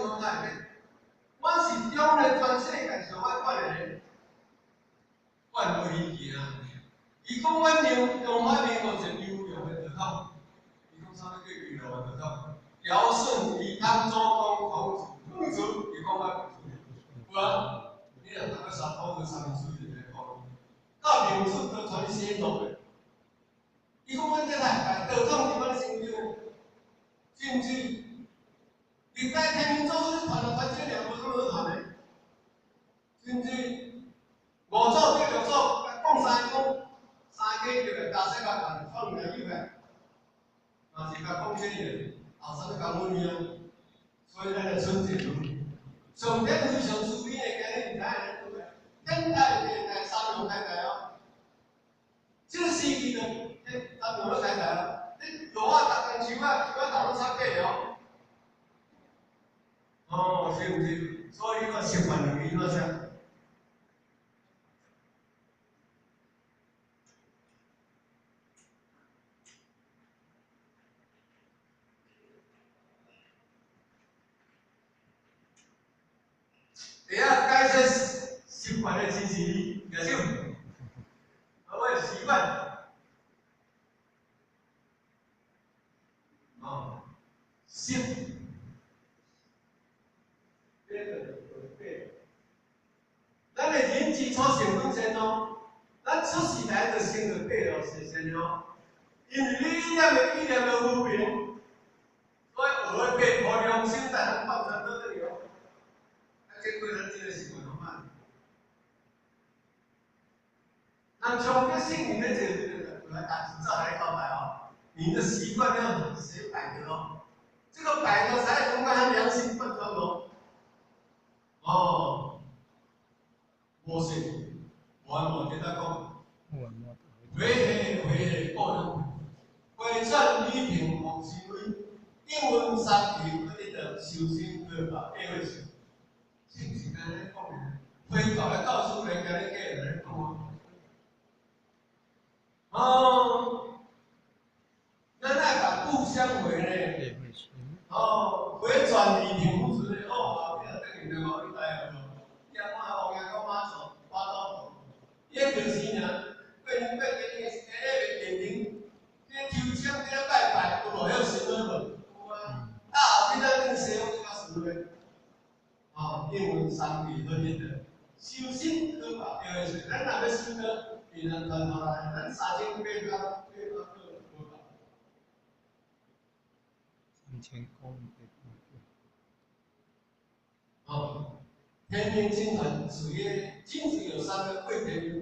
讲哪会？阮是中的全世界上爱管的人，管袂行。伊讲阮中中华民国是优良的道统，伊讲啥物叫优良的道统？尧舜禹汤周公孔子孟子，伊讲阮有啊？你若读个三宝个三民主义来讲，到明主都传写落的。伊讲阮这来道统伫阮身边，是毋是？历代天命祖师传来传这两无啥物好传的，是毋是？五祖对六祖讲三讲三个就来加说甲创来有个，嘛是甲讲这个后生咧讲阮啊，所以咱来存这上天非常慈悲的，今日毋知影对不对？天台地台三阳开台哦，这个时期就三阳咧开台哦，你落啊，逐根树啊，树仔头拢插假的哦。哦，是毋是？所以我习惯就伊怎写？第下解释习惯的知识，举手。我的习惯。哦，习。咱的人之初性本善哦，咱出世来就生就对了，是善哦。因为你意念的意念的无明，所以学的变，互良心在咱放传到这里哦。啊，结果咱这个习惯好歹。人从个心里面就来打照来交代哦，你的习惯要写百的哦，这个百的才能够他良心贯穿哦。哦，无信，无按无记得讲，回回回过人，回转理平莫思维，应闻三谛不得得修身得法八位数，是毋是安尼讲的？回教的教师来甲你计来讲啊。哦，咱爱共故相回呢？哦，回转理平莫思维，哦，你若等于对无？你知影无？你看王爷讲妈祖、妈祖婆，伊就是尔，过年过节伊会伫咧电灯，咧抽签，咧拜拜，有无遐神话无？有啊。啊，后壁咱等西方较输咧。哦，应闻三谛合一的，修身可法对是，咱若欲修道，平安传下来，咱3800八个无够。3000公里。哦，天命真传事业，精子有三个，贵天命。